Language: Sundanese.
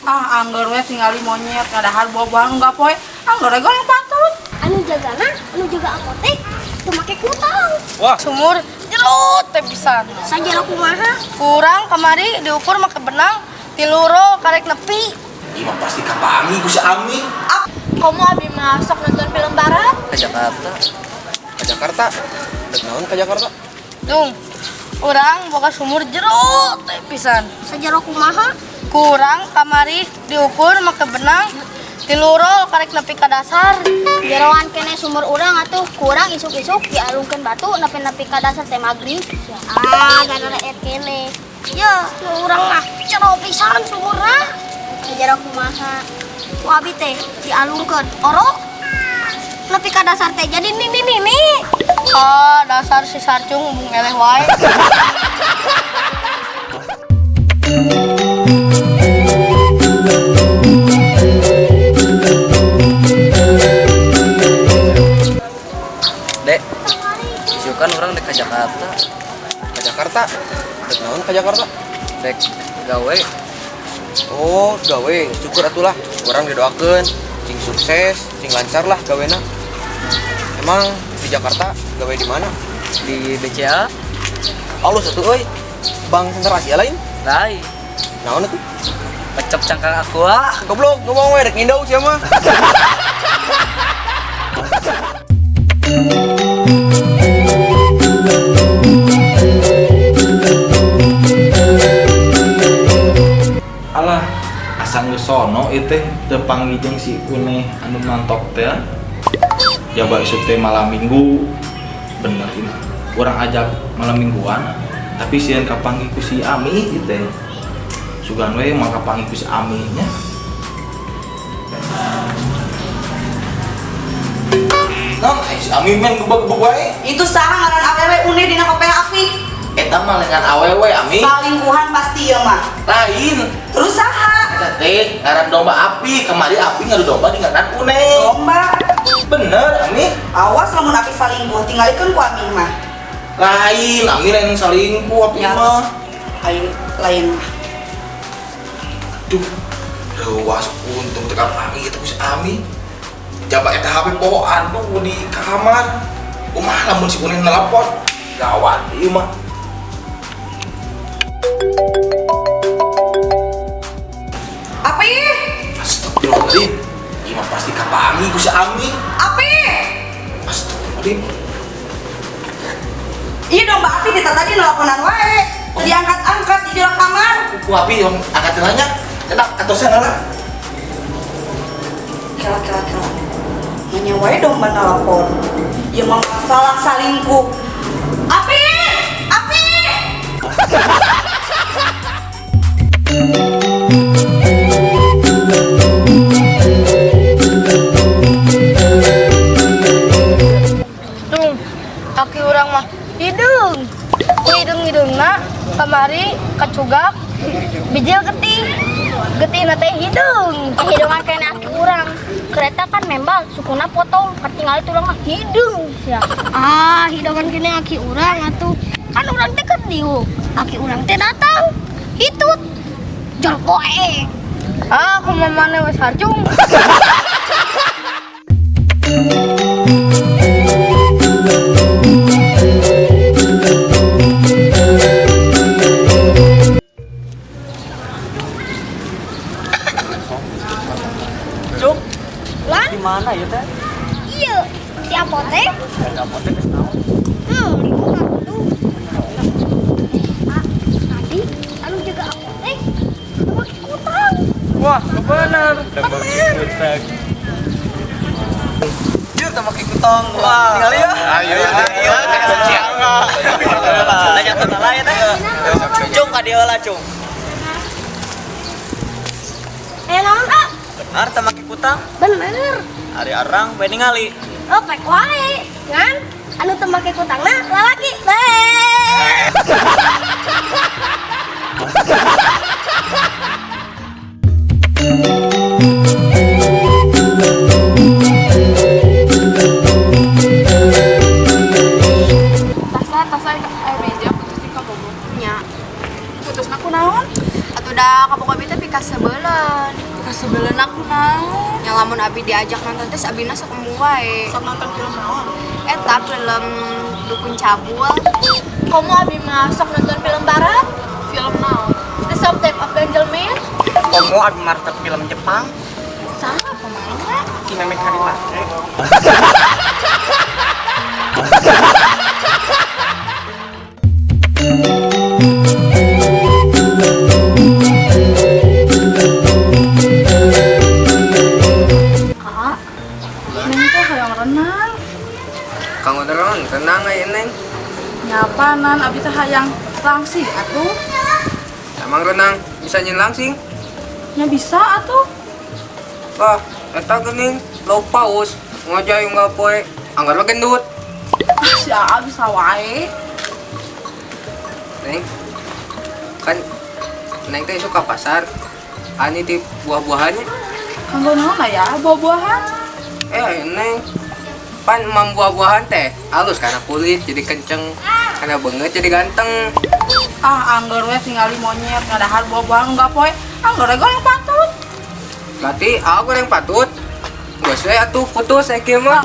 Ah, angger we tingali monyet ngadahar buah-buahan enggak poe. Angger we goreng patut. Anu jagana, anu jaga apotek, teu make kutang. Wah, Sumur jero teh pisan. Sajero kumaha? Kurang kamari diukur make benang 3 roll karek nepi. Ieu mah pasti kapangi ku si Ami. Kamu abi masuk nonton film barat? Ke Jakarta. Ke Jakarta. Dek naon ke Jakarta? Dung, urang boga sumur jero teh pisan. Sajero kumaha? Kurang kamari diukur make benang 3 roll karek nepi ka dasar. Jeroan kene sumur urang atuh kurang isuk-isuk dialungkeun batu nepi-nepi ka dasar teh magrib. Ah, gara aya kene. Ya, nu urang mah jero pisan sumurna. Sajero kumaha? Ku abi teh dialungkeun orok nepi ka dasar teh jadi mimi mimi. Ah, dasar si sarcung embung eleh wae. Dek, isukan orang dek ke Jakarta. Ke Jakarta. Dek naon ke Jakarta? Dek gawe. Oh, gawe. Syukur atulah. Urang didoakeun cing sukses, cing lancar lah gawena. Emang di Jakarta gawe di mana? Di BCA. Alus atuh euy. Bank Sentral Asia lain. Lain. Naon atuh? Pecep cangkang aqua. Goblok, ngomong we rek ngindau sia mah. Alah, asa geus sono ieu teh teu panggih jeung si Uneh anu mantok teh. Jaba isuk teh malam minggu. Bener ini. Urang ajak malam mingguan, tapi sieun kapanggih ku si Ami ieu teh. Sugan we mah kapanggih ku si Ami nya. Nong, si Ami men gebeg-gebeg wae. Itu saha ngaran awewe une dina kopeh api. Eta mah lengan awewe Ami. Salingkuhan pasti ya mah. Lain. Terus saha? Eta teh ngaran domba api, kamari api ngadu domba di ngaran Uneh. Domba. Bener Ami. Awas lamun api salingkuh, tinggalikeun ku Ami mah. Lain, Ami lain salingkuh api Ya. mah. Lain lain mah. Duh, reuas untung teu kapanggih eta ku si Ami. Jaba eta HP poho aduh di kamar. Kumaha lamun si Uneh nelpon? Gawat ieu mah. Api! Astagfirullahaladzim. Ieu mah pasti kapanggih ku si Ami. Api! Astagfirullahaladzim. Iya domba api di tadi nelponan wae. Teu diangkat-angkat di jero kamar. Ku api yang angkat nanya. Eta atosnya ngalah. Kela kela kela. Nanya wae domba nelpon. Ieu mah masalah salingkuh. Api! Api! Dung, kaki urang mah hidung. Ku hidung-hidungna kamari kacugak bijil getih. Getihna teh hidung. Hidungan kene aki urang. Kereta kan membal, sukuna potong, ketinggalan tulang mah hidung sia. Ah, hidungan kene aki urang atuh. Kan urang teh keur diuk. Aki urang teh datang. Hitut. Jol poe. Ah, kumaha maneh we sarcung. Cuk, Lan, di mana ya teh? iya, di apotek. Di apotek geus naon? Dibuka tuh. Ah, tadi anu jaga apotek teu make kutang. Wah, bener. Bener. Jir, teu make kutang. Wah, tinggal ya. Ayo, ayo, Nanya ke lah ya teh. Cung ka dieu lah, Cung. Eh, naon ah? Benar teu make kutang. Bener. Ari arang bae ningali. Oh, pek wae. Ngan anu teu make kutangna lalaki. Beh. Tasna, tasna, Atuh da kabogoh abi teh pikasebeleun. Kasebeleun aku naon? Nya lamun abi diajak nonton teh abina sok embung wae. Sok nonton film naon? Eta film Dukun Cabul. Komo abi mah sok nonton film barat. Film naon? The Soft Type of Gentleman. Komo abi mah resep film Jepang. Saha pemainna? Si Memek Karimate. Kak, Neng teh hayang renang. Kang renang, renang aya Neng. Nyapanan abi teh hayang langsing atuh. Emang renang bisa nyen langsing? Nya bisa atuh. Lah, eta geuning lauk paus ngajai unggal poe anggar we gendut. Ah, si Aa bisa wae. Neng, kan Neng teh suka pasar. Ani ti buah-buahannya. Kanggo naon aya buah-buahan? Eh, Neng, pan emam buah-buahan teh halus karena kulit jadi kenceng, karena banget jadi ganteng. Ah, anggar we tingali monyet ngadahar buah-buahan unggal poe. Anggar we goreng patut. Berarti aku goreng patut. Geus we atuh putus kieu mah.